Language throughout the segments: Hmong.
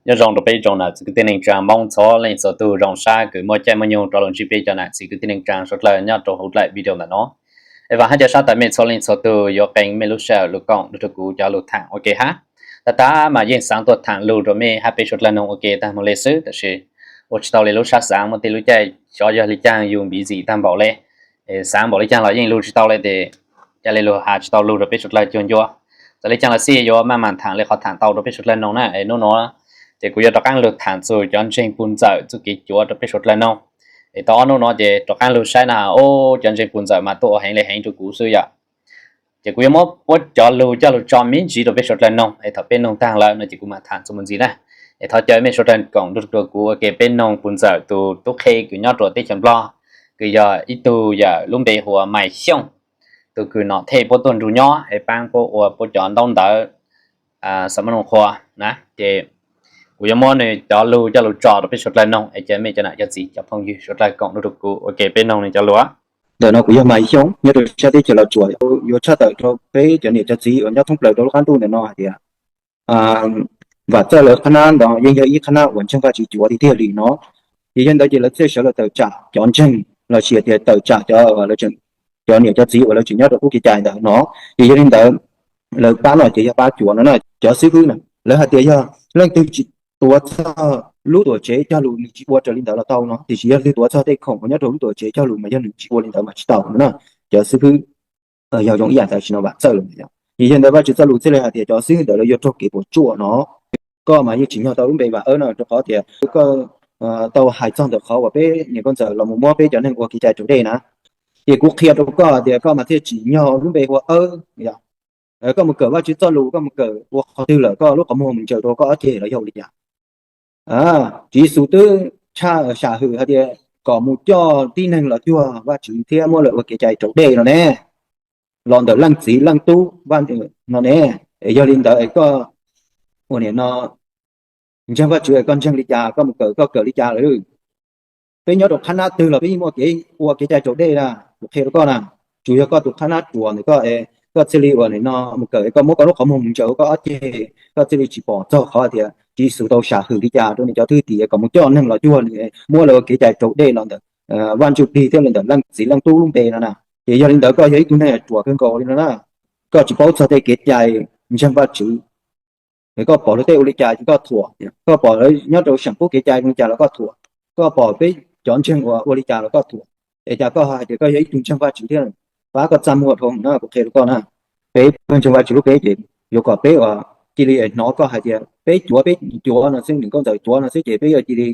Nyob zoo rau peb tsoom nam txiv kwv tij neej tsaa Moob txhua leej txhua tug, zoo sab kws muaj caij muaj nyoog rov los ntsib peb cov nam txiv kwv tij neej tsaa suav dlawg nyob rau huv dlaim video ntawm no. Es vaam hab ca sab tas mej txhua leej txhua tug yuav qee mej lub sij hawm lug koom nrug rua kuv cov lug thaam ua ke hab. Tag tag mas yeej xaav tuaj thaam lug rua mej hab peb suav dlawg noog ua ke taag moog le xwb, tab sis ua tsi tau le lub sab xaav, muaj tej lub caij xyov yog le caag yus npiv ntxim taag npaum le, xaav npaum le caag los yeej lug tsi tau le tes ca le lug has tsi tau lug rua peb suav dlawg cuag ncua. Txawm le caag los xij yuav maj mam thaam le qhov thaam tau rua peb suav dlawg noog na. Es nub nua ces kuv yuav rov qaab lug thaam txug cov ntseeg puj ntxawm txuj kev cuav rua peb suav dlawg noog. Es tau ob nub nua ces rov qaab lug saib na, ub, cov ntseeg puj ntxawm mas tuaj ua heev le heev rua kuv xwb yom. Ces kuv yuav muab puab cov lug coj lug tso me ntsis rua peb suav dlawg noog, es thaum peb noog taag lawm no ces kuv mam thaam txug mus ntxiv na. Es thov caw mej suav dlawg koom nrug rua kuv ua ke peb noog puj ntxawm tug tub qhe kws nyob rua teb chaws Nplog, kws yog ib tug yawm lub npe hu ua Maiv Xyooj, tug kws nom thej puab tuaj nrug nyob es paab puab ua puab cov ntaub ntawv xa mab noog qhua na. Ces kuv yuav muab nwg cov lug coj lug tso rua peb suav dlawg noog, es caw mej cov nam cov txiv cov phooj ywg suav dlawg koom nrug rua kuv ua ke peb noog nwg cov lug. Ntawm no kuv yog Maiv Xyooj nyob rua sab teb chaws Los Tsuas, yuav tshaj tawm rua peb cov niam cov txiv uas nyob thoob plaws rua lub qab ntuj ntawm no hais tias Vam Txawj lawv qhab nab ntawd yeej yog ib qhab nab uas ntseeg Vajtswv cuav tiag tiag li no. Ces yog li ntawd ces lawv thiaj sawv los tawm tsam cov ntseeg lossis tias tawm tsam cov, cov niam cov txiv uas lawv tseem nyob rau qub kev cai ntawd no. Ces yog li ntawd lawv pab no ces yog pab cuav no na, cov xib hwb na. Lawv hais tias yog leej twg tsis tuav txog lub tuam tsev cog lus nws tsis ua raws li ntawd los tau no, tiam sis yog leej twg tuav txog tej khoom uas nyob rau lub tuam tsev cog lus mas yog nws tsis ua li ntawd mas tsis tau no na. Cov xib hwb yog zoo ib yam ntawd tsis no Vam Txawj lawm. Ces yog li ntawd Vajtswv txoj lus thiaj li hais tias cov xib hwb ntawd lawv yuav raug kev puas tsuaj no. Koj mas yeej tsis nyog tau lub npe Vam Awb no rau qhov tias koj tau hais txog ntawm qhov uas peb niam koj ntxawm los mus muab peb cov neeg ua kev cai raus dej na. Ces kuv qhia rau koj tias koj mas thiaj tsim nyog lub npe hu ua Awb. Koj mus kawm Vajtswv txoj lus, koj mus kawm ua qhov twg lawm, koj lub qhov muag mus ntsaws rau koj ob ceg los yog ua li cas? Tswv Yexus twb tshaj sam hwm hais tias kom mus coj tib neeg los cuag Vajtswv thiab muab lawv ua kev cai raus dej no ne, los ntawm leej txiv leej tub Vaj no ne. Es yog li ntawd es koj ua niam no ntseeg Vajtswv es koj ntseeg li cas, koj mus kawm koj kawm li cas lawm. Peb nyob rau qhab nab twg los peb yeej muaj kev ua kev cai raus dej na, kuv qhia rau koj na. Tsuas yog koj tus qhab nab ruam ntawm koj, koj thiaj li ua niam no mus kawm es koj muab koj lub qhov muag mus ntsaws koj ob ceg, koj thiaj li tsis pom txog qhov tias Tswv Yexus tau sam hwm li cas rau nws cov thwj tim kom mus coj neeg los cuag nws, muab lawv ua kev cai raus dej los ntawm Vaj Ntsuj Plig thiab los ntawm leej txiv leej tub lub npe no na. Ces yog li ntawd koj yog ib tug neeg ruam kawg nkaus li no na. Koj tsis paub txog tej kev cai ntseeg Vajtswv. Koj pom luag tej ua li cas ces koj thuam, koj pom lawv nyob rau seem qub kev cai ua li cas los koj thuam, koj pom peb cov ntseeg uas ua li cas los koj thuam. Es cas koj hais tias koj yog ib tug ntseeg Vajtswv thiab? Pab koj txaj muag dhau na, kuv qhia rau koj na. Peb pawg ntseeg Vajtswv lub peb ces yuav kom peb ua cia li hnov koj hais tias peb cuav peb cuav no xwb, niam koj ntxawm cuav no xwb ces peb yuav cia li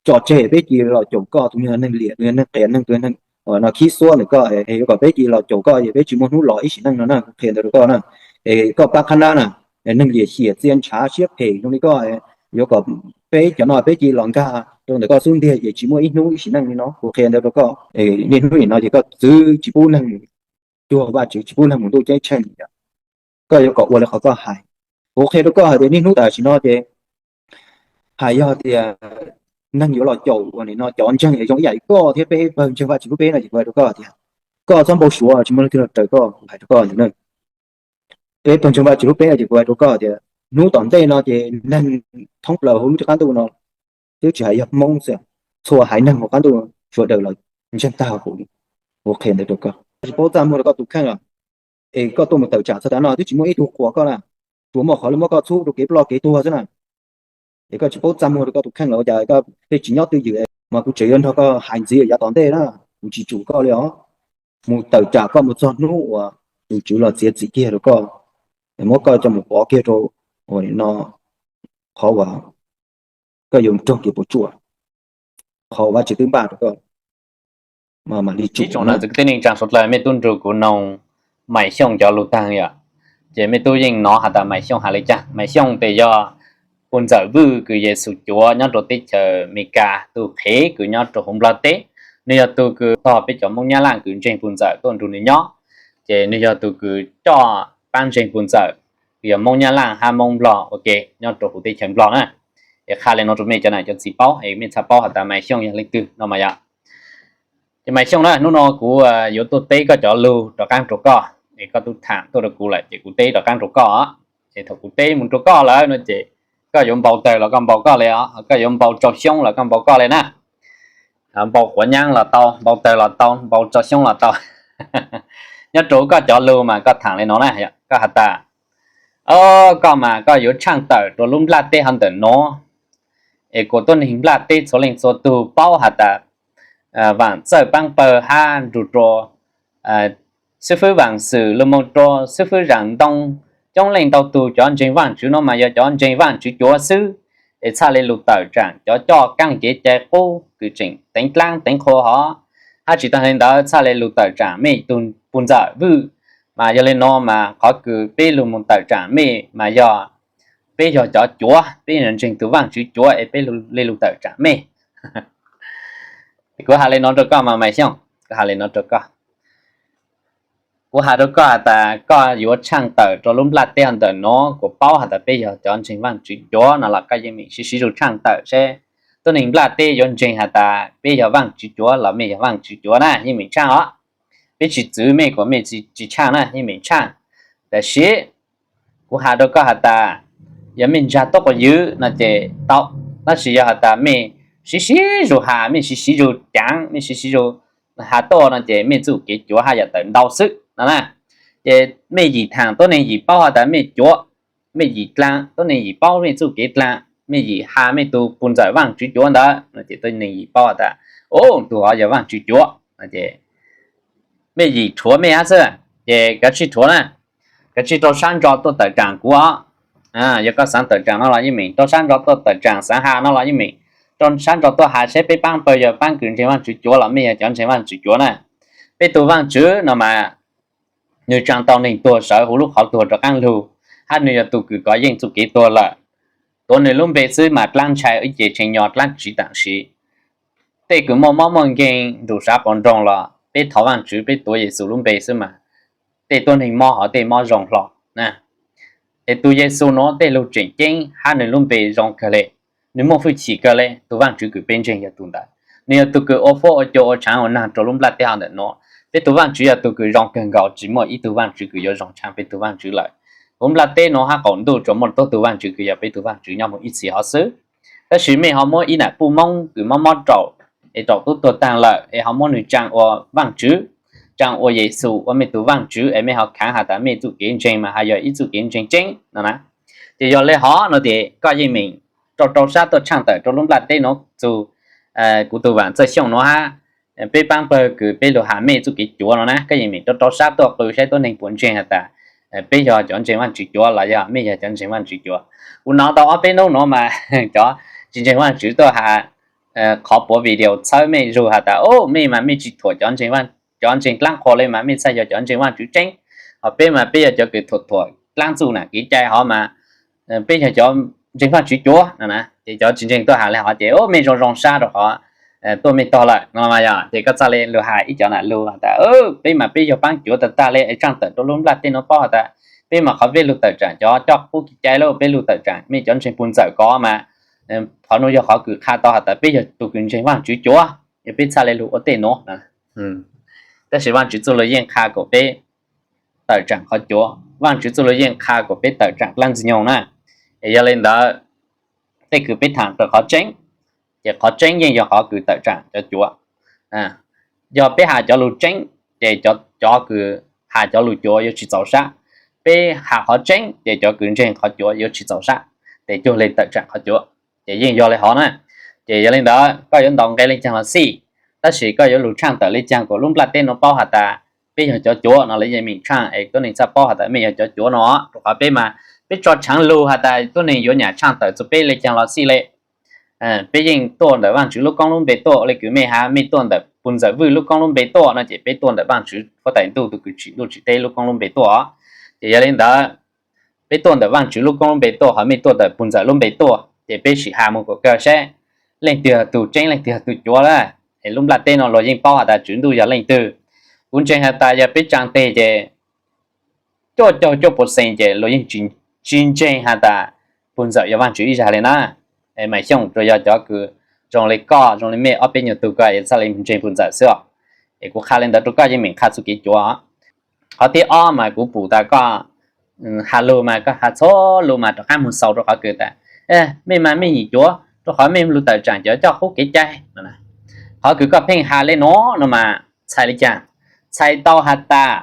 tso tseg, peb cia li los caum koj tus yog neeg liam, tus yog neeg qias neeg, tus yog neeg no khib xuab ntawm koj, yuav kom peb cia li los caum koj es peb tsis muaj hnub los ib sim neej no na, kuv qhia ntawd rau koj na. Es koj pab qhab nab na, neeg liam hiam txiaj ntshav siab phem zoo li koj, yuav kom peb cov no peb cia li los nkag rau ntawm koj xub ntiag ces tsis muaj ib hnub ib sim neej li no, kuv qhia ntawd rau koj. Niaj hnub nim no ces koj txwv tsis pub neeg mus cuag Vajtswv, tsis pub neeg mus ntuj ceeb tsheej. Koj yuav kom ua li qhov koj hais. Kuv qhia rau koj hais tias niaj hnub tam sim no ces hais yog tias neeg yuav los caum ua nim no cov ntseeg es zoo ib yam li koj thiab peb pawg ntseeg Vajtswv lub peb no ces kuv hais rau koj tias koj txhob npau suav, tsis muaj leej twg los raws koj, kuv hais rau koj ntawd na. Peb pawg ntseeg Vajtswv lub peb no ces kuv hais rau koj tias hnub tom ntej no ces neeg thoob plaws hauv lub qab ntuj no, twb tsis hais yog Hmoob xwb, txhua haiv neeg hauv qab ntuj sawv daws los ntseeg tag huv. Kuv qhia ntawd rau koj, tsis paub txaj muag rau koj tus kheej os. Es koj tuaj mus tawm tsam txog tav no twb tsis muaj ib tug qhuas koj na, tsuas muaj qhov lawv muab koj txhub rau kev ploj kev tuag xwb na. Es koj tsis paub txaj muag rau koj tus kheej los ua cas koj thiaj tsis nyob twj ywm, mas kuv tseem yuav nrog koj hais ntxiv yav tom ntej na. Kuv tsis tsum koj li os. Mus tawm tsam koj mus txog hnub uas tus Tswv los txiav txim kiag rau koj, muab koj coj mus pov kiag rau ua no, qhov uas koj yuav raug kev puas tsuaj, qhov Vajtswv twb npaj rau koj. Mam li tsum. Ib tsoom nam txiv kwv tij neej tsaa suav dlawg, mej tub nrug kuv noog Maiv Xyooj cov lug taag yom, ces mej tub yeej nov has tas Maiv Xyooj has le caag. Maiv Xyooj tes yog puj ntxawm Vwj kws Yexus cuav nyob rau teb chaws Amelikas, tug qhev kws nyob rau huv Nplog teb. Nwg yog tug kws tog peb cov Moob Nyab Laj kws ntseeg puj ntxawm tuaj nrug nwg nyob, ces nwg yog tug kws coj paab ntseeg puj ntxawm kws yog Moob Nyab Laj hab Moob Nplog ua ke nyob rau huv teb chaws Nplog na. Es qha le nuav rau mej cov nam cov txiv paub es mej txhaj paub has tas Maiv Xyooj yog leej twg no mas yom. Ces Maiv Xyooj na, hnub no kuv yuav tuaj teb koj cov lug rov qaab rau koj, es koj tub thaam tuaj rau kuv lawm ces kuv teb rov qaab rau koj. Ces thaum kuv teb mus rau koj lawm no ces Koj yuav npau tawg los koj npau koj li os, koj yuav npau tsau xyoob los koj npau koj li na. Npau quav nyab los tau, npau tawg los tau, npau tsau xyoob los tau. Nyob rau koj cov lus mas koj tham li no na, koj has tas, o, koj mas koj yuav tshaaj tawm rau lub nplaj teb hov ntawm nuav, es kuas tuab neeg nplaj teb txhua leej txhua tug paub has tas Vaam Txawj Paab Pawg hab nrug rua xib fwb Vaam Xwm lug moog rua xib fwb Zaam Ntoo, coob leej ntau tug cov ntseeg Vaajtswv nuav mas yog cov ntseeg Vaajtswv cuav xwb, es txhaj le lug tawm tsaam cov coj kaab kev cai qub kws tseem teev dlaab teev qhua hov. Hab tsi taag le ntawd txhaj le lug tawm tsaam mej tug puj ntxawm Vwj, mas yog le nuav mas qhov kws peb lug moog tawm tsaam mej mas yog peb yog cov cuav, peb yog ntseeg tug Vaajtswv cuav es peb le lug tawm tsaam mej. Kuv has le nuav rau koj mas Maiv Xyooj, kuv has le nuav rau koj. Kuv has rau koj has tas koj yuav tshaaj tawm rau lub nplaj teb hov ntawm nuav kuas paub has tas peb yog cov ntseeg Vaajtswv cuav no los koj yeej meem sib sib zug tshaaj tawm seb tuab neeg nplaj teb yuav ntseeg has tas peb yog Vaajtswv cuav los mej yog Vaajtswv cuav na, yeej meem tshaaj os. Peb tsi txwv mej kuas mej tsi tshaaj na, yeej meem tshaaj. Tab sis kuv has rau koj has tas yog mej ntsag tuab quas ywv no ces tau, tab sis yog has tas mej sib sib zug has, mej sib sib zug caav, mej sib sib zug has tuaj no ces mej txuj kev cuav haj yam tawm ntau xwb no na. Ces mej yim thaam tuab neeg yim paub has tas mej cuav, mej yim dlaag tuab neeg yim paub mej txuj kev dlaag, mej yim has mej tug puj ntxawm Vaajtswv cuav ntawd no ces tuab neeg yim paub has tas, o, tug hov yog Vaajtswv cuav no ces mej yim rhuav mej hab xwb, ces kav tsij rhuav na, kav tsij rau sab ntso tuaj tawm tsaam kuv os. Yog koj xaav tawm tsaam no los yeej meem rau sab ntso tuaj tawm tsaam, xaav has no los yeej meem rau sab ntso tuaj has seb peb paab pawg yog paab kws ntseeg Vaajtswv cuav los mej yog cov ntseeg Vaajtswv cuav na. Peb tug Vaajtswv no mas nwg tsaa tau neeg tuag sawv huv lub qhov tuag rov qaab lug, hab nwg yog tug kws kov yeej txuj kev tuag lawm. Tuav nwg lub npe xwb mas dlaab ntshai ib ce tshee nyo dlaab tsi taam sim. Tej kws muaj mob muaj nkeeg ntuj sav quas nroog los peb thov Vaajtswv, peb tuav Yexus lub npe xwb mas tej tuab neeg mob hov tej mob zoo hlo na. Es tug Yexus nuav tej lug tseem ceeb hab nwg lub npe zoo kawg le, nwg muaj hwj chim kawg le. Tug Vaajtswv kws peb ntseeg yog tug ntawd, nwg yog tug kws ua fuab ua cua ua tshaav ua naag rua lub nplaj teb hov ntawm nuav. Peb tug Vaajtswv yog tug kws zoo kawg nkaus, tsis muaj ib tug vaajtswv kws yuav zoo tshaaj peb tug Vaajtswv lawm. Huv nplaj teb nuav hab qaum ntuj tsuas muaj tuab tug Vaajtswv kws yog peb tug Vaajtswv nyob moog ib txhis hov xwb. Tab sis mej ho muab ib nam puj Moob kws mob mob raum es raum tub tuag taag lawm es ho muab nwg tsaa ua Vaajtswv, tsaa ua Yexus ua mej tug Vaajtswv es mej ho khaav has tas mej txuj kev ntseeg mas haj yog ib txuj kev ntseeg tseeb no na. Ces yog le hov no ces koj yeej meem rau rau sab tuaj tshaaj tawm rau lub nplaj teb nuav txug kuv tug Vaam Txawj Xyooj nuav hab peb paab pawg kws peb lug has mej txuj kev cuav no na, koj yeej meem rau rau sab tuaj qw saib tuab neeg puas ntseeg has tas peb yog cov ntseeg Vaajtswv cuav los yog mej yog cov ntseeg Vaajtswv cuav. Kuv nov tau ob peb nub nuav mas cov tsis ntseeg Vaajtswv tuaj has qhov puav video txhawb mej zug has tas, o, mej mas mej tsis thuam cov ntseeg dlaab qhua le mas mej txhaj yog cov ntseeg Vaajtswv tseeb. Ho peb mas peb yog cov kws thuam thuam dlaab txuj nam kev cai hov mas peb yog cov ntseeg Vaajtswv cuav no na. Ces cov tsis ntseeg tuaj has le hov ces, o, mej zoo zoo sab rau qhov tuaj mej tog lawm no mas yog. Ces koj txhaj le lug has ib cov nam lug has tas, peb mas peb yog paab cuav tag tag le es tshaaj tawm rau lub nplaj teb nuav paub has tas peb mas qhov peb lug tawm tsaam cov coj qub kev cai lawm, peb lug tawm tsaam mej cov ntseeg puj ntxawm ko mas qhov nuav yog qhov kws qha tau has tas peb yog tug kws ntseeg Vaajtswv cuav, yog peb txhaj le lug ua tej nuav. Tab sis Vaajtswv txuj lug yeej qha kuas peb tawm tsaam qhov cuav, Vaajtswv txuj lug yeej qha kuas peb tawm tsaam dlaab Ntxwg Nyoog na. Es yog le ntawd, tej kws peb thaam rau qhov tseeb, ces qhov tseeb yeej yog qhov kws tawm tsaam cov cuav. Yog peb has cov lug tseeb, ces cov kws has cov lug cuav yuav tsis txaus sab. Peb has qhov tseeb ces cov kws ntseeg qhov cuav yuav tsis txaus sab, ces cuag le tawm tsaam qhov cuav. Ces yeej yog le hov na. Ces yog le ntawd koj yuav ntaus nqe le caag los xij, tab sis koj yuav lug tshaaj tawm le caag kuas lub nplaj teb nuav paub has tas peb yog cov cuav no lawv yeej meem tshaaj es tuab neeg txhaj paub has tas mej yog cov cuav no. Rau qhov peb mas peb tso tshaav lug has tas tuab neeg yuav nyam tshaaj tawm txug peb le caag los xij le. Peb yeej tuaj ntawm Vaajtswv lub koob lub npe tuaj, le kws mej has mej tuaj ntawm puj ntxawm Vwj lub koob lub npe tuaj no ces peb tuaj ntawm Vaajtswv Huab Tais Ntuj tug kws tsim ntuj tsim teb lub koob lub npe tuaj. Ces yog le ntawd, peb tuaj ntawm Vaajtswv lub koob lub npe tuaj, ho mej tuaj ntawm puj ntxawm lub npe tuaj, ces peb sim has moog kuas kawg saib leej twg yog tug tseeb leej twg yog tug cuav lawm. Es lub nplaj teb no luag yeej paub has tas Tswv Ntuj yog leej twg. Kuv ntseeg has tas yog peb tsaa teg ces cuaj caug cuaj pua xees ces luag yeej tsis ntseeg has tas puj ntxawm yog Vaajtswv ib zag le na. Maim Xyooj tsuas yog cov kws zoo le koj zoo le mej ob peb nyuag tug ko es txhaj le ntseeg puj ntxawm xwb os. Es kuv qha le ntawd rau koj yeej meem qha txuj kev cuav. Qhov thib ob mas kuv pum tas koj has lug mas koj has txhua lug mas rov qaab moog xaus rau qhov kws tas Mej mas mej yim cuav rua qhov mej lug tawm tsaam cov coj qub kev cai no. Qhov kws koj pheej has le nuav no mas txhais le caag? Txhais tau has tas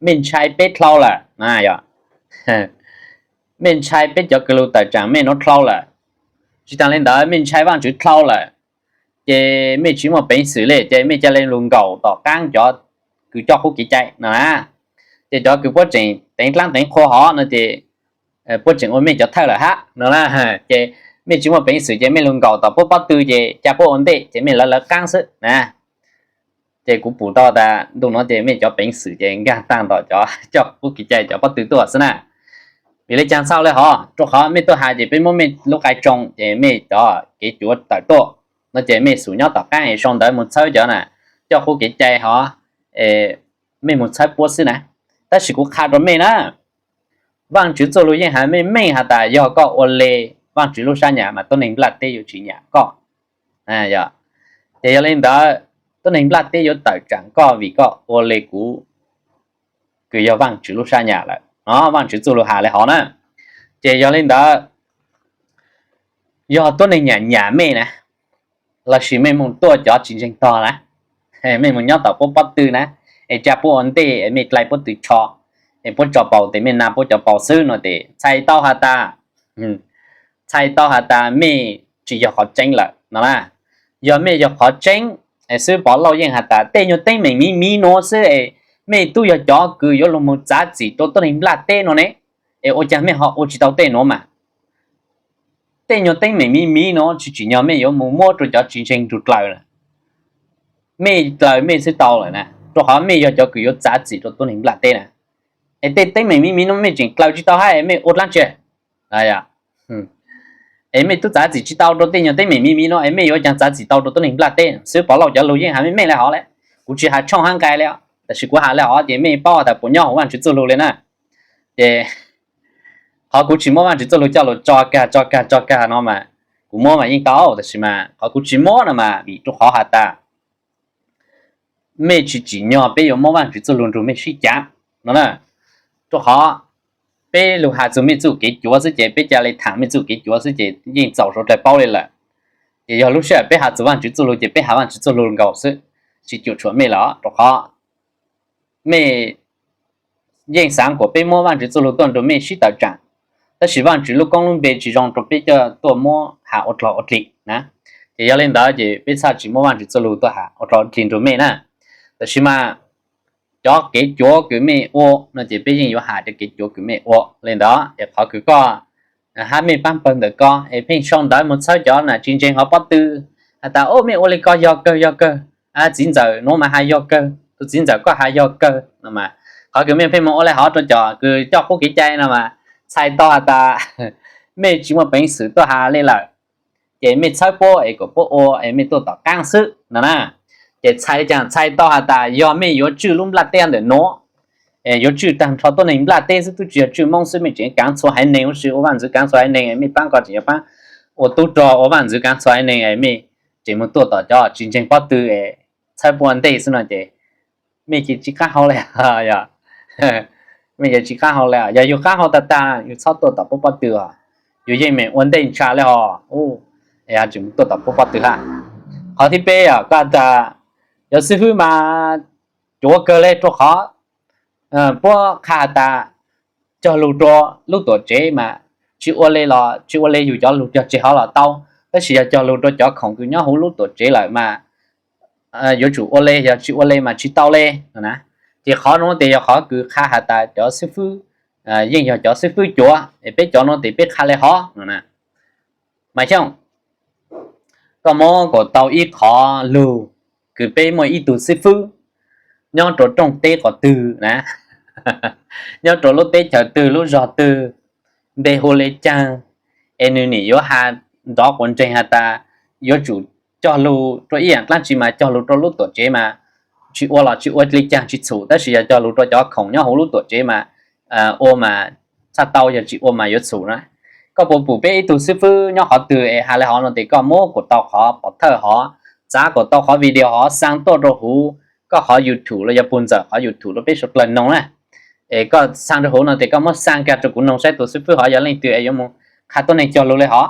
mej ntshai peb dlhau lawm, mej ntshai peb cov kws lug tawm tsaam mej nuav dlhau lawm. Tsi taag le ntawd mej ntshai Vaajtswv dlhau lawm, ces mej tsi muaj peev xwm le, ces mej ca le lug nkaum tom qaab cov kws coj qub kev cai no na. Ces cov kws puab tseem teev dlaab teev qhua hov no ces puab tseem ua mej cov thawj lawm hab no na. Ces mej tsi muaj peev xwm ces mej lug nkaum tom puab pob tw ces ca puab ua ntej ces mej lawv lawv qaab xwb na. Ces kuv pum tau tas ntuj nuav ces mej cov peev xwm ces nkaag taag tom cov coj qub kev cai cov pob tw tuaj xwb na. Vim le caag txhaj le hov? Rua qhov mej tuaj has ces peb muab mej lub qai tsoo ces mej cov kev cuav tawm tuaj no ces mej xum nyob tom qaab es sau ntawv moog txhawb cov na coj qub kev cai hov, mej moog txhawb puab xwb na. Tab sis kuv qha rua mej na, Vaajtswv txuj lug yeej has meej meej has tas yog koj ua le Vaajtswv lub sab nyam mas tuab neeg nplaj teb yuav tsi nyam koj. Ces yog le ntawd, tuab neeg nplaj teb yuav tawm tsaam koj vim koj ua le kuv kws yog Vaajtswv lub sab nyam lawm no. Vaajtswv txuj lug has le hov na. Ces yog le ntawd, yog tuab neeg nyam nyam mej na, lossis mej moog tuaj cov tsi ntseeg tog na, mej moog nyob tom puab pob tw na, es ca puab ua ntej es mej dlai puab tw tsho, es puab tso paus tes mej na puab cov paus xwb no ces txhais tau has tas, txhais tau has tas mej tsi yog qhov tseeb lawm no na. Yog mej yog qhov tseeb, xib hwb Pov Lauj yeej has tas tej nyuag teeb meem miv miv nuav xwb es mej tub yog cov kws yuav lug moog txav txim rua tuab neeg nplaj teb no ne, es ua caag mej ho ua tsi tau tej nuav mas? Tej nyuag teeb meem miv miv nuav tsi tsim nyog mej yuav moog muab rua cov tsi ntseeg nrug dlaws na. Mej dlaws mej xwb tau lawm na, rua qhov mej yog cov kws yuav txav txim rua tuab neeg nplaj teb na. Es tej teeb meem miv miv nuav mej tseem dlaws tsi tau hab es mej ua dlaab tsi? Es mej tub txav txim tsi tau rua tej nyuag teeb meem miv miv nuav es mej yuav caag txav txim tau rua tuab neeg nplaj teb? Xib hwb Pov Lauj cov lug yeej has meej meej le hov le. Kuv tsi has tshooj hab nqai le, tab sis kuv has le hov ces mej paub has tas puas nyob huv Vaajtswv txuj lug le na. Ces qhov kuv tsi muab Vaajtswv txuj lug coj lug tso kag tso kag tso kag no mas, kuv muab mas yeej tau, tab sis mas qhov kuv tsi muab no mas vim rua qhov has tas mej tsi tsim nyog peb yuav muab Vaajtswv txuj lug nrug mej sib cav no na. Rua qhov peb lug has txug mej txuj kev cuav xwb ces peb ca le thaam mej txuj kev cuav xwb ces yeej txaus suav dlawg paub le lawm. Ces yog lub sij hawm peb has txug Vaajtswv txuj lug ces peb has Vaajtswv txuj lug nkaus xwb, tsi cuam tshuam mej lawm, rua qhov mej yeej xaav kuas peb muab Vaajtswv txuj lug tuaj nrug mej sib tawm tsaam, tab sis Vaajtswv lub koob lub npe tsi zoo rua peb coj tuaj muab has ua dlog ua dlig na. Ces yog le ntawd ces peb txhaj tsi muab Vaajtswv txuj lug tuaj has ua dlog ua dlig nrug mej na. Tab sis mas cov kev cuav kws mej ua no ces peb yeej yuav has cov kev cuav kws mej ua le ntawd. Es qhov kws koj hab mej paab pawg ntawm ko es pheej sau ntawv moog txhawb cov nam tsi ntseeg hov pob tw has tas, o, mej ua le ko yog kawg yog kawg, txiv ntxawm nuav mas has yog kawg, tus txiv ntxawm koj has yog kawg no mas, qhov kws mej pheej moog ua le hov rua cov kws coj qub kev cai no mas, txhais tau has tas mej tsi muaj peev xwm tuaj has le lawm. Ces mej txhawb puab es kom puab ua es mej tuaj tom qaab xwb no na. Ces txhais le caag? Txhais tau has tas yog mej yuav tswj lub nplaj teb ntawm nuav, yuav tswj taag nrho tuab neeg nplaj teb xwb, tub tsi yog tswj Moob xwb, mej tseem kaav txhua haiv neeg huv si, ua vaaj ntxwv kaav txhua haiv neeg, mej paab ko tseem yuav paab ua tub rog ua vaaj ntxwv kaav txhua haiv neeg, mej tseem moog tuaj tom cov tsi ntseeg pob tw es txhawb puab ua ntej xwb no ces mej ces tsi qaab hau le, mej ces tsi qaab hau le. Yog yug qaab hau tag tag yug txhob tuaj tom puab pob tw os, yug yeej meem ua ntej ntsha le hos, tseem moog tuaj tom puab pob tw hab. Qhov thib peb os, koj has tas cov xib fwb mas cuav kawg le rua qhov puab qha has tas cog lug rua lub tuam tsev mas tsi ua le los tsi ua le, yug cov lug cog tseg hov los tau, tab sis yog cog lug rua cov khoom kws nyob huv lub tuam tsev lawm mas yuav tsum ua le, yog tsi ua le mas tsi tau le no na. Ces qhov nuav tes yog qhov kws qha has tas cov xib fwb yeej yog cov xib fwb cuav, es peb cov nuav tes peb qha le hov no na. Mas Xyooj, koj muab kuas tau ib qhov lug kws peb muaj ib tug xib fwb nyob rua rooj teb qhov twg na, nyob rua lub teb chaws twg lub zog twg, npe hu le caag, es nwg nim yuav has nrov quas nreeg has tas yuav tsum cog lug rua ib yaam dlaab tsi mas cog lug rua lub tuam tsev mas tsi ua los tsi ua le caag tsi txhum, tab sis yog cog lug rua cov khoom nyob huv lub tuam tsev mas ua mas txhaj tau, yog tsi ua mas yuav txhum na. Koj puas pum peb ib tug xib fwb nyob qhov twg es has le hov no tes koj muab kuas tau qhov pov thawj hov, txav kuas tau qhov video hov xaa tuaj rua huv koj qhov YouTube los yog puag ntxawm qhov YouTube rua peb suav dlawg noog na. Es koj xaa rua huv no tes koj muab xaa kag rua kuv noog saib tus xib fwb hov yog leej twg es yuav moog qha tuab neeg cog lus li hov.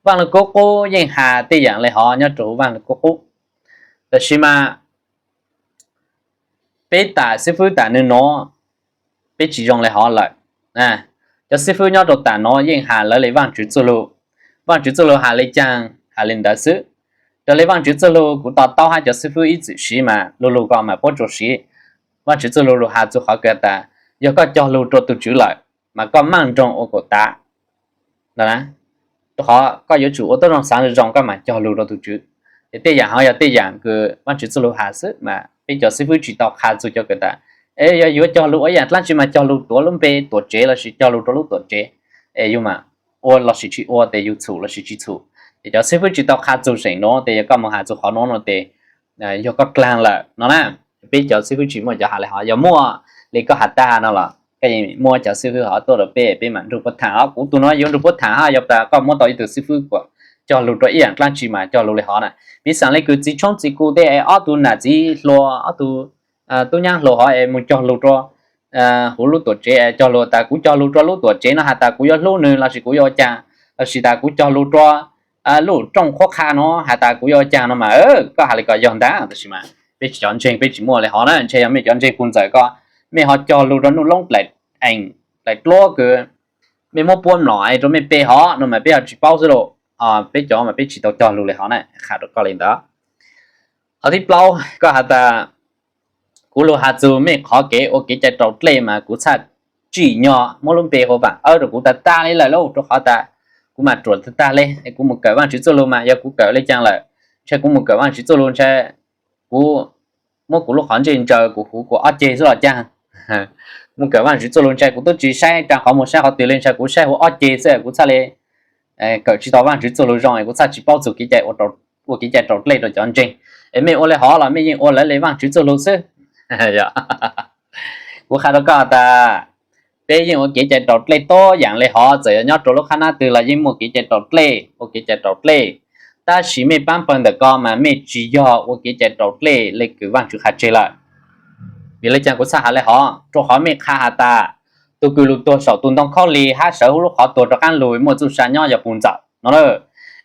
Vaaj Lug Kub Qub yeej has tej yaam li hov nyob rua huv Vaaj Lug Kub Qub. Tab sis mas peb tam xib fwb tam nwg nuav, peb tsi zoo li hov lawm. Cov xib fwb nyob rua tam nuav yeej has lawv le Vaajtswv txuj lug. Vaajtswv txuj lug has le caag has le ntawd xwb. Raws le Vaajtswv txuj lug kuv to taub hab cov xib fwb ib txwm siv mas lu lug ko mas puab tsuas siv Vaajtswv txuj lug lug has txug qhov kws tas yog koj cog lug rua tug Tswv lawm mas koj maaj nroog ua kuas tav. Rua qhov koj yuav tsum ua tuab zoo xaav zoo koj mas cog lug rua tug Tswv. Es tej yaam hov yog tej yaam kws Vaajtswv txuj lug has xwb mas peb cov xib fwb tsi tau qha txug cov kws tas es yog yuav cog lug ua yaam dlaab tsi mas cog lug tuav lub npe tuam tsev lossis cog lug rua lub tuam tsev, es yug mas ua lossis tsi ua, tes yug txhum lossis tsi txhum. Ces cov xib fwb tsi tau qha txug seem nuav, tes yog koj moog has txug qhov nuav no tes yog koj dlaag lawm no na. Peb cov xib fwb tsi muaj cov has le hov, yog muaj le koj has taag no los koj muab cov xib fwb hov tuaj rua peb, peb mam nrug puab thaam os. Kuv tug nuav yuav nrug puab thaam hab, yog tas koj muab tau ib tug xib fwb kuas cog lug rua ib yaam dlaab tsi mas cog lug le hov na. Piv xaam le kws txiv tshoob txiv kuv tej es ob tug nam txiv hluas, ob tug tub nyab hluas hov es moog cog lug rua huv lub tuam tsev, cog lug tas kuv cog lug rua lub tuam tsev no has tas kuv yuav hlub nwg lossis kuv yuav ua caag, lossis tas kuv cog lug rua lub rooj qhuab qha no has tas kuv yuav ua caag no mas koj has le ko yog ntag, tab sis mas peb cov ntseeg peb tsi muaj le hov na. Ntshe yog mej cov ntseeg puj ntxawm ko, mej ho cog lug rua Nuj Loob dlaim dluab kws mej muab puab mlom rua mej pe hov no mas peb ho tsi paub xwb lauj. Peb cov mas peb tsi tau cog lug le hov na, qha rua koj le ntawd. Qhov thib plaub, koj has tas kuv lug has txug mej qhov kev ua kev cai raus dlej mas kuv txhaj tsim nyog muab lub npe hu pam awb rua kuv tag tag le lawm lauj, rua qhov tas kuv mas ruam tag tag le. Kuv mus kawm Vaajtswv txuj lug mas yog kuv kawm le caag lawm, ntshe kuv mus kawm Vaajtswv txuj lug ntshe kuv muab kuv lub qhov ntsej ntsaws kuv huv kuv ob ceg xwb los caag. Mus kawm Vaajtswv txuj lug ntshe kuv tub tsi saib raag qhov muag saib qhov twg le, ntshe kuv saib huv ob ceg xwb, kuv txhaj le kawm tsi tau Vaajtswv txuj lug zoo, kuv txhaj tsi paub txug ua kev cai raus dlej rua cov ntseeg. Es mej ua le hov los mej yeej ua lawv le Vaajtswv txuj lug xwb. Kuv qha rua koj tas peb yeej ua kev cai raus dlej tuab yaam le hov, txawm yog nyob rua lub qhab nab twg los yeej muaj kev cai raus dlej, ua kev cai raus dlej. Tab sis mej paab pawg ntawm ko mas mej tsi yog ua kev cai raus dlej le kws Vaajtswv qha tseg lawm. Vim le caag kuv txhaj has le hov? Rua qhov mej qha has tas tug kws lug tuag saum tug ntoo khaub lig hab sawv huv lub qhov tuag rov qaab lug muaj txuj sa nyob yog puj ntxawm no na.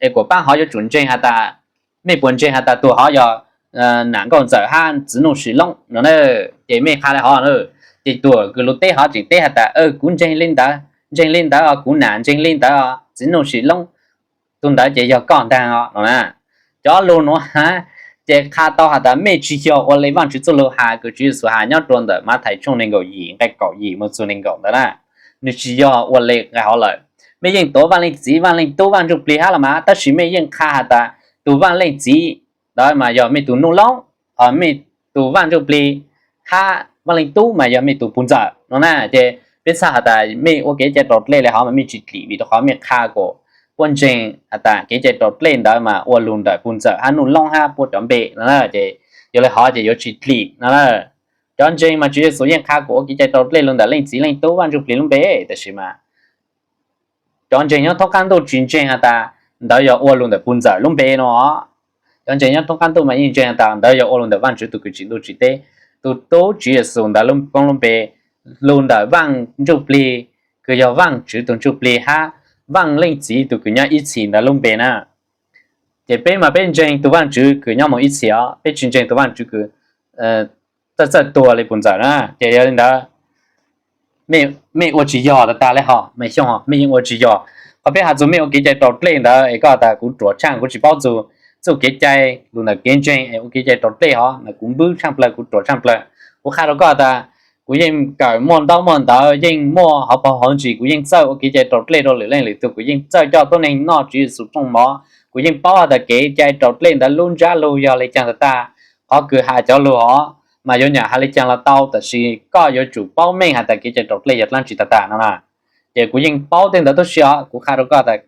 Es kuas paab hov yuav tsum ntseeg has tas, mej puas ntseeg has tas tug hov yog nam nkauj ntxawm hab txiv nuj sim loob no na? Ces mej qha le hov, ces tug kws lug teb hov tseem teb has tas kuv ntseeg le ntawd, ntseeg le ntawd os, kuv nam ntseeg le ntawd os, txiv nuj sim loob, tug ntawd ces yog koj ntaag os no na. Cov lug nuav ces qha tau has tas mej tsi yog ua le Vaajtswv txuj lug has kws Tswv Yexus has nyob rua ntawm Mathais tshooj neeg nkaum yim nqai kaum yim moog txug neeg nkaum ntawd na. Nwg tsi yog ua le nqai hov lawm. Mej yeej tuav Vaaj Leej Txiv, Vaaj Leej Tub, Vaaj Ntsuj Plig hab los mas, tab sis mej yeej qha has tas tug Vaaj Leej Txiv ntawd mas yog mej tug Nuj Loob, mej tug Vaaj Ntsuj Plig hab Vaaj Leej Tub mas yog mej tug puj ntxawm no na. Ces peb txhaj has tas mej ua kev cai raus dlej le hov mas mej tsi dlim, vim rua qhov mej qha kuas puab ntseeg has tas kev cai raus dlej ntawd mas ua lug ntawm puj ntxawm hab Nuj Loob hab puab cov npe no na. Ces yog le hov ces yuav tsi dlim no na. Cov ntseeg mas Tswv Yexus yeej qha kuas ua kev cai raus dlej lug ntawm Leej Txiv, Leej Tub, Vaaj Ntsuj Plig lub npe, tab sis mas cov ntseeg nyob thoob qaab ntuj tsi ntseeg has tas ntawd yog ua lug ntawm puj ntxawm lub npe no. Cov ntseeg nyob thoob qaab ntuj mas yeej ntseeg has tas ntawd yog ua lug ntawm Vaajtswv tug kws tsim ntuj tsim teb, tug tub Tswv Yexus ntawd lub koob lub npe, lug ntawm Vaaj Ntsuj Plig kws yog Vaajtswv tug Ntsuj Plig hab Vaaj Leej Txiv tug kws nyob ib txhis ntawd lub npe na. Ces peb mas peb ntseeg tug Vaajtswv kws nyob moog ib txhis os, peb tsi ntseeg tug Vaajtswv kws txawj txawj tuag le puj ntxawm na. Ces yog le ntawd mej ua tsi yog tag tag le hov, Maiv Xyooj, mej yeej ua tsi yog. Qhov peb has txug mej ua kev cai raus dlej ntawd es koj tas kuv ruam tshaaj kuv tsi paub txug txuj kev cai lug ntawm kev ntseeg es ua kev cai raus dlej hov mas kuv npwb tshaaj plawg, kuv ruam tshaaj plawg. Kuv qha rua koj tas kuv yeej kawm muaj ntaub muaj ntawv, yeej muaj hauv paug hauv ntsis, kuv yeej txawj ua kev cai raus dlej rua lwm leej lwm tug, kuv yeej txawj coj tuab neeg noj Tswv Yexus rooj mov, kuv yeej paub has tas kev cai raus dlej ntawd lub ntsab lug yog le caag tag tag. Qhov kws has cov lug hov mas yuav nyam has le caag los tau, tab sis koj yuav tsum paub meej has tas kev cai raus dlej yog dlaab tsi tag tag no na. Ces kuv yeej paub tej ntawd tub si os, kuv qha rua koj tas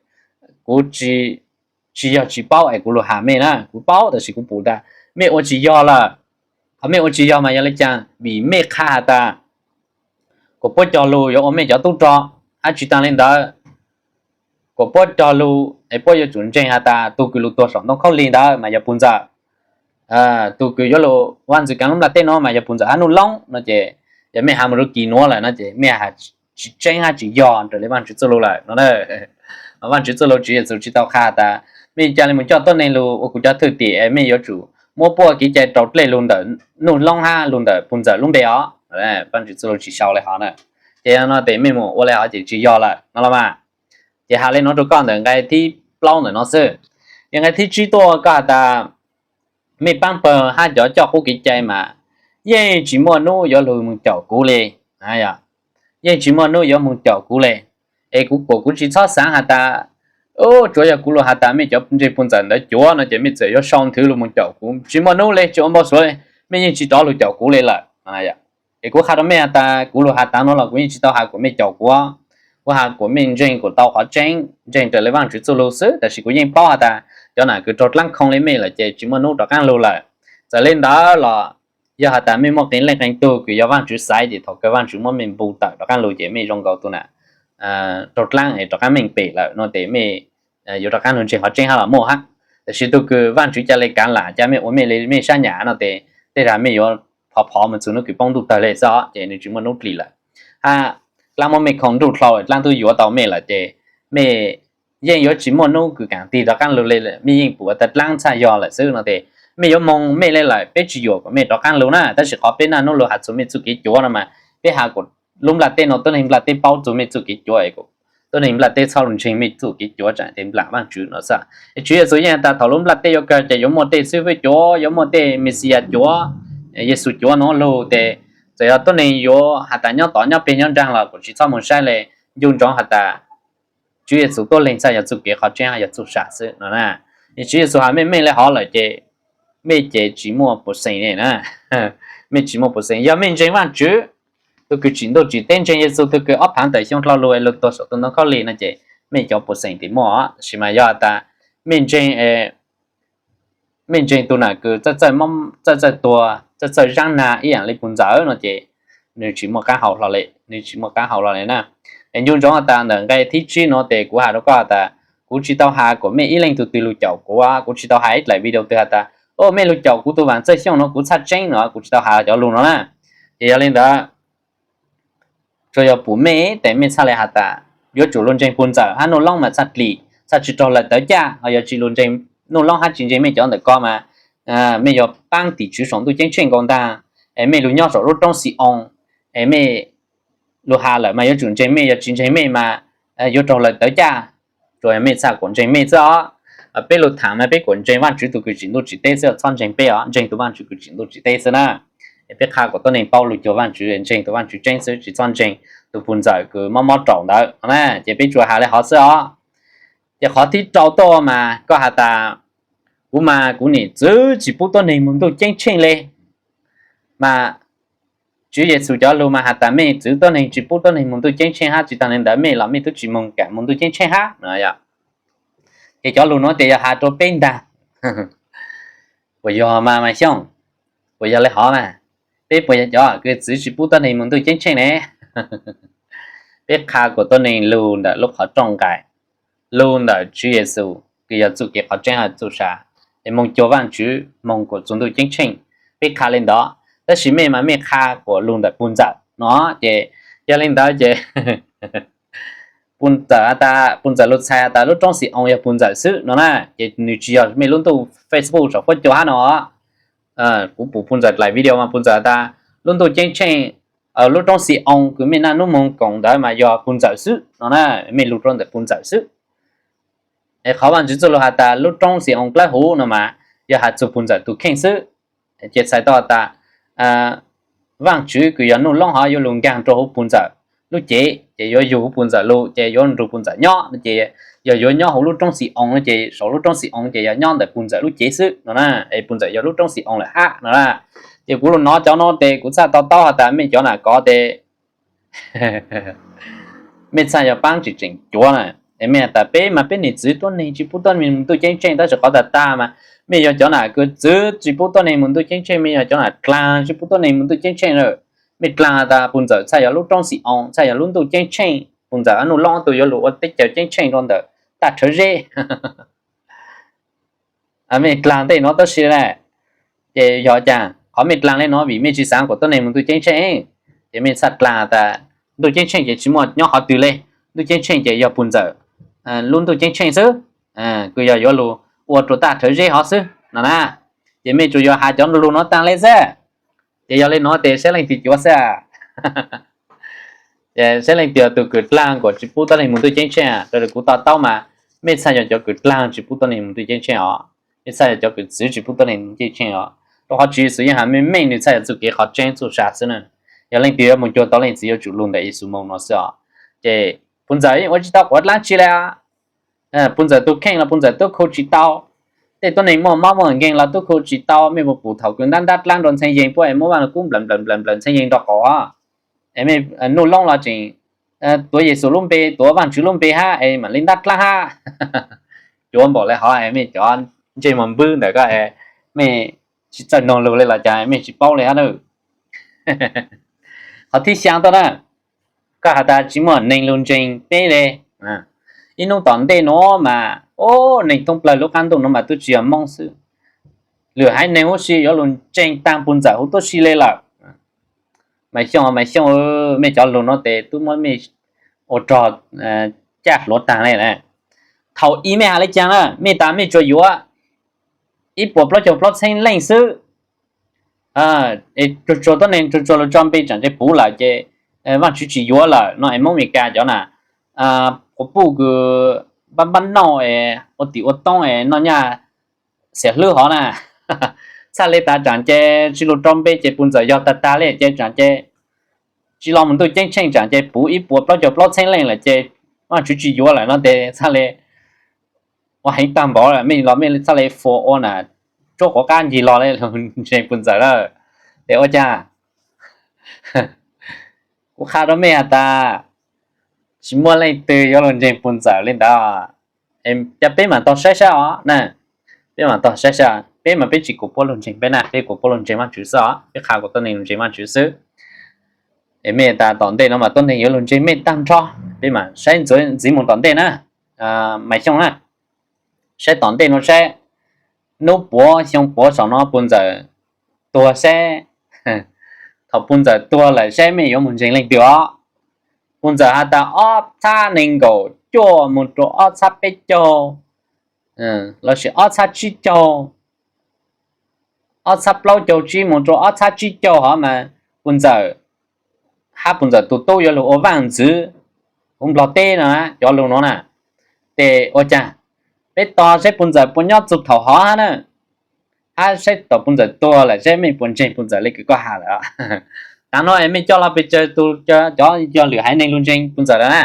kuv tsi yog tsi paub es kuv lug has mej na, kuv paub tab sis kuv pum tas mej ua tsi yog lawm. Qhov mej ua tsi yog mas yog le caag? Vim mej qha has tas kuas puab cog lug yuav ua mej cov tub rog, hab tsi taag le ntawd kuas puab cog lug es puab yuav tsum ntseeg has tas tug kws lug tuag saum ntoo khaub lig ntawd mas yog puj ntxawm, tug kws yuav lug ua ntxwg kaav lub nplaj teb nuav mas yog puj ntxawm hab Nuj Loob no. Ces yog mej has moog rua kis nuav lawm no ces mej has tsis tseeb hab tsis yog raws li Vaajtswv txuj lug lawm no. Vaajtswv txuj lug Tswv Yexus tsis tau qha tas mej ca le moog coj tuab neeg lug ua kuv cov thwj tim es mej yuav tsum muab puab kev cai rau dlej lug ntawm Nuj Loob hab lug ntawm puj ntxawm lub npe os. Vaajtswv txuj lug tsis sau le hov na. Ces no tes mej moog ua le hov ces tsis yog lawm no los mas. Ces has le nuav rua koj ntawm nqai thib plaub ntawm no xwb. Ces nqai thib tsib tuaj koj has tas mej paab pawg hab cov coj qub kev cai mas yeej tsis muaj nub yuav lug moog caum kuv le. Yeej tsis muaj nub yuav moog caum kuv le. Es kuv kuas kuv tsis txhob xaav has tas, tsuav yog kuv lug has tas mej cov ntseeg puj ntxawm ntawd cuav no ces mej txawm yuav sau nthwv lug moog caum kuv, tsis muaj nub le, tsis ua npau suav le, mej yeej tsis rov lug caum kuv le lawm. Es kuv qha rua mej has tas kuv lug has taag nuav los kuv yeej tsis tau has kuas mej caum kuv. Kuv has kuas mej ntseeg kuas tau qhov tseeb, ntseeg raws le Vaajtswv txuj lug xwb, tab sis kuv yeej paub has tas cov nam kws raug dlaab khoo le mej lawm ces tsis muaj nub rov qaab lug lawm. Txawm le ntawd los yog has tas mej muaj qee leej qee tug kws yog Vaajtswv xaiv ces thaum kawg Vaajtswv muab mej npu tawm rov qaab lug ces mej zoo nkaus tug nam raug dlaab es rov qaab meej pem lawm no tes mej yuav rov qaab lug ntseeg qhov tseeb hab los muaj hab. Tab sis tug kws Vaajtswv ca le kaav lam ca mej ua mej le mej sab nyam no tes tej zag mej yuav phov phov moog txug nub kws poob ntuj tawg le xwb os, ces nws tsis muaj nub plig lawm. Hab dlaab muab mej khoo nruj dlhau, dlaab tub yuav tau mej lawm ces mej yeej yuav tsis muaj nub kws kaam tig rov qaab lug le, mej yeej pum tas dlaab txhaj yog lawm xwb no tes mej yuav moog mej le lawm, peb tsis yuam kuas mej rov qaab lug na. Tab sis qhov peb naj nub lug has txug mej txuj kev cuav no mas peb has kuas lub nplaj teb no tuab neeg nplaj teb paub txug mej txuj kev cuav, tuab neeg nplaj teb txhob lug ntseeg mej txuj kev cuav tsaam tes nplam Vaajtswv no xwb. Tswv Yexus yeej has tas thaum lub nplaj teb yuav kawg ces yuav muaj tej xib fwb cuav, yuav muaj tej Mexiyas cuav, Yexus cuav no lug tes txawm yog tuab neeg yuav has tas nyob tod nyob peg nyob nraag los kuas tsis txhob moog saib le, ncu ntsoov has tas Tswv Yexus tuab leeg txhaj yog txuj kev qhov tseeb hab yog txuj sa xwb no na. Tswv Yexus has mej meej le hov lawm ces mej ces tsis muaj pum xeem le na. Mej tsis muaj pum xeem, yog mej ntseeg Vaajtswv, tug kws tsim ntuj tsim teb, ntseeg Yexus tug kws ob phaav tawm xyoo dlhau lug lug tuag saum tus ntoo khaub lig no ces mej cov pum xeem tes muaj. Tab sis mas yog has tas mej ntseeg mej ntseeg tug nam kws txawj txawj tuag txawj txawj zaab nag ib yaam le puj ntxawm no ces nws tsis muaj qaab hau hlo le, nws tsis muaj qaab hau hlo le na. Es ncu ntsoov has tas ntawm nqai thib tsib nuav tes kuv has rua koj has tas kuv tsis tau has kuas mej ib leej tug twg lug caum kuv, kuv tsis tau has ib dlaim video twg has tas, o, mej lug caum kuv tug Vaam Txawj Xyooj no kuv txhaj tseeb no, kuv tsis tau has cov lug no na. Ces yog le ntawd tsuas yog pum mej tes mej txhaj le has tas yuav tsum lug ntseeg puj ntxawm hab Nuj Loob mas txhaj dlim, txhaj tsis raug lawv tawv caj, ho yog tsis lug ntseeg Nuj Loob hab tsis ntseeg mej cov ntawm ko mas mej yog paab tim tswv saum ntuj ceeb tsheej nkaus ntaag, es mej lug nyob saum lub roob Xi-oos, es mej lug has lawm mas yuav tsum ntseeg mej, yog tsis ntseeg mej mas yuav raug lawv tawv caj. Tsuas yog mej txhaj kuas ntseeg mej xwb os. Peb lug thaam mas peb kuas ntseeg Vaajtswv tug kws tsim ntuj tsim teb xwb, txhob ntseeg peb os, ntseeg tug Vaajtswv kws tsim ntuj tsim teb xwb na. Es peb qha kuas tuab neeg paub lug cuag Vaajtswv, ntseeg tug Vaajtswv tseeb xwb, tsis txhob ntseeg tug puj ntxawm kws mob mob raum ntawd no na. Ces peb tsuas has le hov xwb os. Ces qhov thib rau tuaj mas koj has tas kuv mas kuv nim txwv tsis pub tuab neeg moog ntuj ceeb tsheej le. Mas Tswv Yexus cov lug mas has tas mej txwv tuab neeg tsis pub tuab neeg moog ntuj ceeb tsheej hab tsis taag le ntawd mej los mej tub tsis moog kaam moog ntuj ceeb tsheej hab no. Ces cov lug nuav tes yog has rua peb ntaag. Puas yog mas Xyooj? Puas yog le hov mas? Peb puas yog cov kws txwv tsis pub tuab neeg moog ntuj ceeb tsheej ne? Peb qha kuas tuab neeg lug ntawm lub qhov rooj nqaim, lug ntawm Tswv Yexus kws yog txuj kev qhov tseeb hab txuj sa, es moog cuag Vaajtswv moog kuas txug ntuj ceeb tsheej. Peb qha le ntawd, tab sis mej mas mej qha kuas lug ntawm puj ntxawm no. Ces yog le ntawd ces puj ntxawm has tas, puj ntxawm lug txhais has tas lub roob Xi-oos yog puj ntxawm xwb no na. Ces nws tsis yog mej lub ntuj Facebook saum fuab cua hab no. Kuv pum puj ntxawm dlaim video mas puj ntxawm has tas lub ntuj ceeb tsheej, lub roob Xi-oos kws mej naj nub moog koom ntawd mas yog puj ntxawm xwb no na. Mej lug rua ntawm puj ntxawm xwb. Es qhov Vaajtswv txuj lug has tas lub roob Xi-oos dlawb huv no mas yog has txug puj ntxawm tug kheej xwb. Ces txhais tau has tas Vaajtswv kws yog Nuj Loob hov yuav lug nkaag rua huv puj ntxawm lub cev, ces yuav yug huv puj ntxawm lug, ces yuav nrug puj ntxawm nyob no. Ces yog yuav nyob huv lub roob Xi-oos no ces saum lub roob Xi-oos ces yog nyob ntawm puj ntxawm lub cev xwb no na. Es puj ntxawm yog lub roob Xi-oos lawm hab no na. Ces kuv lug nov cov no tes kuv txhaj to taub has tas mej cov nam kov tes mej txhaj yog paab tseem tseem cuav na. Es mej has tas peb mas peb nim txwv tuab neeg tsis pub tuab neeg moog ntuj ceeb tsheej, tab sis qhov tag tag mas mej yog cov nam kws txwv tsis pub tuab neeg moog ntuj ceeb tsheej, mej yog cov nam dlaag tsis pub tuab neeg moog ntuj ceeb tsheej lawm. Mej dlaag has tas puj ntxawm txhaj yog lub roob Xi-oos, txhaj yog lub ntuj ceeb tsheej, puj ntxawm Nuj Loob tug yuav lug ua teb chaws ceeb tsheej rua ntawm tag rhawv zeb. Mej dlaag tej nuav tab sis na, ces yog caag qhov mej dlaag le nuav vim mej tsis xaav kuas tuab neeg moog ntuj ceeb tsheej, ces mej txhaj dlaag tas ntuj ceeb tsheej ces tsis muaj nyob qhov twg li, ntuj ceeb tsheej ces yog puag ntxawm lub ntuj ceeb tsheej xwb, kws yog yuav lug ua rua tag rhawv zeb hov xwb no na. Ces mej tsuas yuav has cov lug nuav taag le xwb. Ces yog le nuav tes saib leej twg cuav xwb. Saib leej twg yog tug kws dlaag kuas tsis pub tuab neeg moog ntuj ceeb tsheej. Raws li kuv to taub mas mej txhaj yog cov kws dlaag tsis pub tuab neeg moog ntuj ceeb tsheej os. Mej txhaj yog cov kws txwv tsis pub tuab neeg moog ntuj ceeb tsheej os. Rua qhov Tswv Yexus yeej has meej meej nwg txhaj yog txuj kev qhov tseeb txuj sa xwb na. Yog leej twg yuav moog cuag tau leej txiv yuav tsum lug ntawm Yexus moog no xwb os. Ces puag ntxawm yeej ua tsis tau quav dlaab tsi le. Puag ntxawm tug kheej los puag ntxawm tub khu tsis tau. Tej tuab neeg muaj mob muaj nkeeg los tub khu tsis tau. Mej puas pum thaum kws ntab ntab dlaab nrua ntxhee yeeg puab es muab Vaaj Lug Kub nplawm nplawm nplawm nplawm ntxhee yeeg nrua qaum os. Es mej Nuj Loob los tseem tuav Yexus lub npe, tuav Vaajtswv lub npe hab es mam li ntab dlaab hab. Cuav npaum le hov es mej cov ntsej muag npwb ntawm ko es mej tsis txawj noog lug le los cas mej tsis paub le hab na. Qhov thib xyaa tuaj na, koj has tas tsis muaj neeg lug ntseeg peb le. Ib hnub tom ntej nuav mas, o, neeg thoob plawg lub qaab ntuj nuav mas tub tsis yog Moob xwb, lwm haiv neeg huv si yuav lug ntseeg taag puag ntxawm huv tub si le lawm. Mas Xyooj, Mas Xyooj, mej cov lug nuav tes tub muab mej ua rog caj hluav taag le na. Thaum ub mej has le caag na, mej tas mej tsuas yuav ib puas plaub caug plaub txheeb leej xwb. Tsuag tsuag tuab neeg tsuag tsuag lug tso npe tsaam ces puv lawm ces Vaajtswv tsis yuav lawm no es Moob Amelikas cov na, quas puj kws npab npab nauj es ua tim ua toob es noj nyaj xiam hlwb hov na, txhaj le tas tsaam ces tsis lug rau npe ces puag ntxawm yog tag tag le ces tsaam ces tsis los mus ntuj ceeb tsheej tsaam ces puv ib puas plaub caug plaub txheeb leej lawm ces Vaajtswv tsis yuav lawm no tes txhaj le ua heev taag npaum lawm, mej los mej txhaj le fua ua na, tsuab quav qab ncig los le lug ntseeg puag ntxawm lawm. Tes ua caag? Kuv qha rau mej has tas tsis muaj leej twg yuav lug ntseeg puag ntxawm le ntawd. Cov peb mam tog saib saib os na, peb mam tog saib saib, peb mas peb tsis kuas puab lug ntseeg peb na, peb kuas puab lug ntseeg Vaajtswv xwb os, peb qha kuas tuab neeg lug ntseeg Vaajtswv xwb. Es mej tas tom ntej no mas tuab neeg yuav lug ntseeg mej taag nrho, peb mam saib ntxiv mus tom ntej na. Mas Xyooj na, saib tom ntej no saib, nub puav xyoo puav saum no puag ntxawm tuag saib, thaum puag ntxawm tuag lawm saib mej yuav mus ntseeg leej twg os. Puag ntxawm has tas ob txhab neeg nkaum cuaj mus rau ob txhab peb caug, lossis ob txhab tsib caug, ob txhab plaub caug tsib mus rau ob txhab tsib caug hov mas puag ntxawm hab puag ntxawm tug tub yuav lug ua vaaj ntxwv huv Nplog teb no, cov lug nuav na. Tes ua caag? Peb tos saib puag ntxawm puas nyob txug thaum hov hab na, hab saib thaum puag ntxawm tuag lawm saib mej puas ntseeg puag ntxawm le kws koj has lawm. Taag no es mej coj los pes tsawg tug cov yog lwm haiv neeg lug ntseeg puag ntxawm lawm na.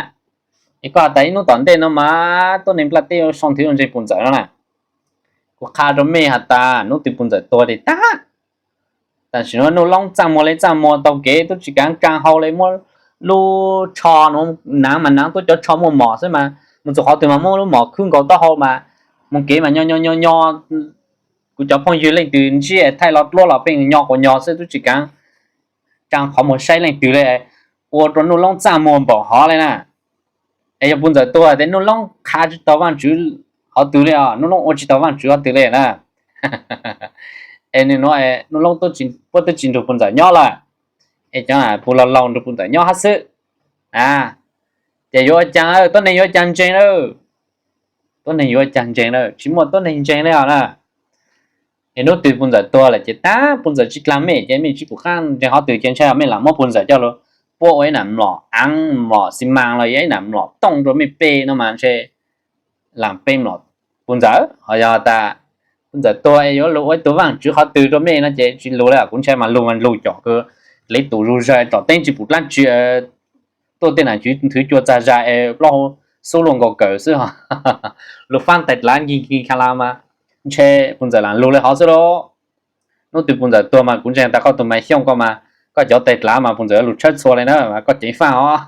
Es koj has tas ib hnub tom ntej no mas tuab neeg nplaj teb yuav sau nthwv lug ntseeg puag ntxawm no na. Kuv qha rau mej has tas nub twg puag ntxawm tuag tes tag. Tam sim no Nuj Loob txaj muag le txaj muag, taug kev tub tsis kaav kaa hau le, muab lub tsho naav mas naav tuab cov tsho muaj mom xwb mas, mus txug qhov twg mas muab lub mom khwb nkaus taub hau mas, mus kev mas nyo nyo nyo nyo. Kuv cov phooj ywg leej twg ntsib thaij lo dluab los pheej nyo quas nyo xwb, tub tsis kaav tsaa qhov muag saib leej twg le, ua rau Nuj Loob txaj muag npaum hov le na. Es yog puag ntxawm tuag tes Nuj Loob qha tsis taug Vaajtswv qhov twg le os, Nuj Loob ua tsis taug Vaajtswv qhov twg le na. Es nwg nuav Nuj Loob puab tub tsis nrug puag ntxawm nyob lawm, es cov puag laug laug nrug puag ntxawm nyob hab xwb. Ces yuav ua caag, tuab neeg yuav ua caag ntseeg lawm? Tuab neeg yuav ua caag ntseeg lawm? Tsis muaj tuab neeg ntseeg le os na. Es nub twg puag ntxawm tuag lawm ces tag, puag ntxawm tsis dlaag mej ces mej tsis pum qaab ntseeg qhov twg ces ntshai mej lam muab puag ntxawm coj lug puab ua ib nam mlom aav, mlom xi maas los yog ib nam mlom tooj rua mej pe no mas ntshe lam pe mlom puag ntxawm. Ho yog tas puag ntxawm tuag es yuav lug ua ib tug vaaj tswv qhov twg rua mej no ces tsis lug le. Kuv ntshai mas lug mas lug com kws le tus zug zawg tsom teeb tsis pum dlaab tsi, tuaj tej nam cwv nthwv cua txag zag es plaub hau xub luaj nkaus kawm xwb, lug faab tais dlav nkig nkig kha la mas ntshe puag ntxawm lam lug le hov xwb lauj. Nub twg puag ntxawm tuag mas kuv ntseeg tas koj tug Maiv Xyooj koj mas, koj cov tais dlav mas puag ntxawm yuav lug tshawb txhua le na, koj ceev faaj os,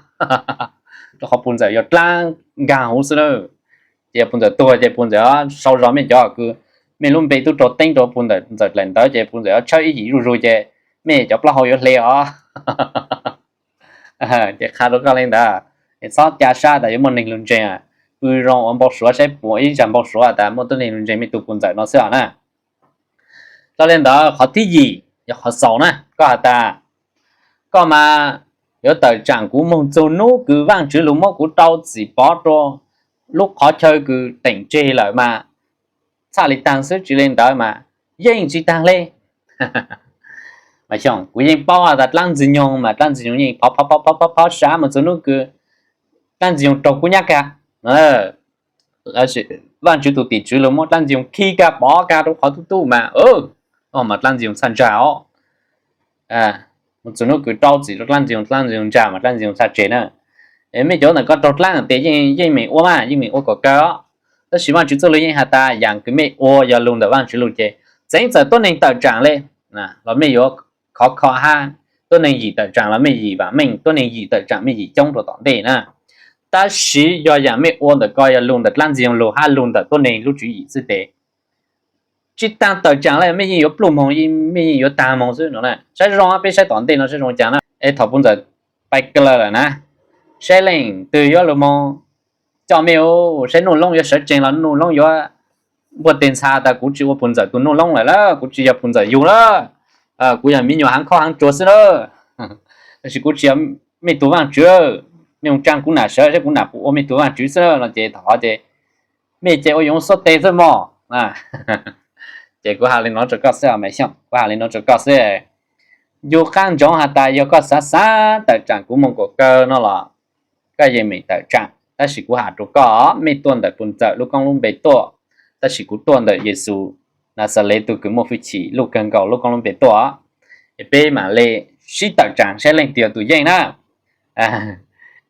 rau qhov puag ntxawm yuav dlaab nkaag huv xwb na. Ces puag ntxawm tuag ces puag ntxawm sau zog mej cov kws mej lub npe tub rau teeb rau puag ntxawm dlaim ntawv ces puag ntxawm yuav tshawb ib yim zuj zug ces mej cov plaub hau yuav hle os. Ces qha rau koj le ntawd, txhob ca sab tas yuav muaj neeg lug ntseeg, pw zoo ua npau suav saib puas ib zag npau suav tas muaj tuab neeg lug ntseeg mej tug puag ntxawm no xwb os na. Tso le ntawd qhov thib yim yog qhov xaus na, koj has tas koj mas yuav tawm tsam kuv moog txug nub kws Vaajtswv lug muab kuv rau txim pov rua lub qhov chaw kws teem tseg lawm mas txhaj le taag xwb, tsi le ntawd mas yeej tsi taag le. Mas xyoo kuv yeej paub has tas dlaab Ntxwg Nyoog mas dlaab Ntxwg Nyoog yeej phov phov phov phov phov sab mas txug nub kws dlaab Ntxwg Nyoog raug kuv nyab kag. Vaajtswv tug tim tswv lug muab dlaab Ntxwg Nyoog khi kag pov kag rua qhov tub tub mas, mas dlaab Ntxwg Nyoog txhaj ntsa os. Mus txug nub kws rau txim rua dlaab Ntxwg Nyoog, dlaab Ntxwg Nyoog ntsa mas dlaab Ntxwg Nyoog txhaj tseg na. Mej cov ntawm ko raug dlaab tes yeej, yeej meem ua mas yeej meem ua kom kawg os. Tab sis Vaajtswv txuj lug yeej has tas yaam kws mej ua yog lug ntawm Vaajtswv lug ces txeev txawm tuab neeg tawm tsaam le los mej yuav khov kho hab, tuab neeg yim tawm tsaam los mej yim vaam meej, tuab neeg yim tawm tsaam mej yim coob rua tom ntej na. Tab sis yog yaam mej ua ntawm ko yog lug ntawm dlaab Ntxwg Nyoog lug hab lug ntawm tuab neeg lub tswv yim xwb tes tsi taag tawm tsaam le mej yeej yuav pluj moog, mej yeej yuav taag moog xwb no na. Saib zoo, peb saib tom ntej no saib zoo caag na. Es thaum puj ntxawm pais kawg lawm na, saib leej twg yuav lug moog coj mej, saib Nuj Loob yuav sawv tsees los Nuj Loob yuav npuaj teg ntxha tas kuv tsi ua puj ntxawm tug Nuj Loob lawm lawm, kuv tsi yog puj ntxawm yug lawm, kuv yog miv nyuas haav khob haav tsuag xwb lawm. Tab sis kuv tsi yog mej tug Vaajtswv, mej moog tsaa kuv nam sawv saib kuv nam puas ua mej tug Vaajtswv xwb no ces thaum hov ces mej ces ua yuav xuab teg xwb mog. Ces kuv has le no rua koj xwb Maiv Xyooj, kuv has le no rua koj xwb. Yug qaab ntsoov has tas yog koj xav xav tawm tsaam kuv moog kom kawg no los koj yeej meem tawm tsaam, tab sis kuv has rua koj, mej tuaj ntawm puj ntxawm lub koob lub npe tuaj, tab sis kuv tuaj ntawm Yexus Naxales tug kws muaj fwj chim luj kawg nkaus lub koob lub npe tuaj, es peb mam le sib tawm tsaam saib leej twg yog tug yeej na.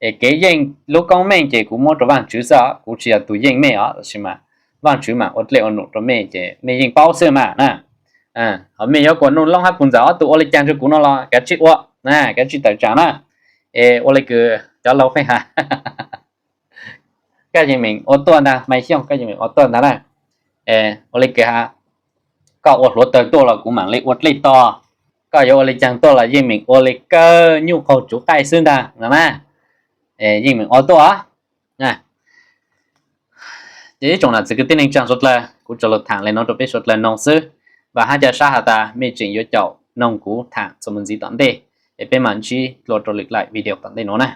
Es kev yeej lub koob meej ces kuv muab rua Vaajtswv xwb, kuv tsi yog tug yeej mej os, tab sis mas Vaajtswv mam ua dlej ua num rua mej ces mej yeej paub xwb mas na. Hos mej yuav kuas Nuj Loob hab puj ntxawm ob tug ua le caag rua kuv no los kav tsij ua, kav tsij tawm tsaam na. Es ua le kws cov laug pheej has, koj yeej meem ua tuaj ntag Maiv Xyooj, koj yeej meem ua tuaj ntag na. Ua le kws has, koj ua hluav taws tuaj los kuv mam le ua dlej tog, koj yuav ua le caag tuaj los yeej meem ua le kawg nyuj qaug tsuv qaij xwb ntag no na. Yeej meem ua tuaj. Ces ib tsoom nam txiv kwv tij neej tsaa suav dlawg, kuv tsuas lug thaam le no rua peb suav dlawg noog xwb, vam hab ca sab has tas mej tseem yuav caum noog kuv thaam txuas mus ntxiv tom ntej, es peb mam ntsib dlua rua lwm lwm video tom ntej nuav na.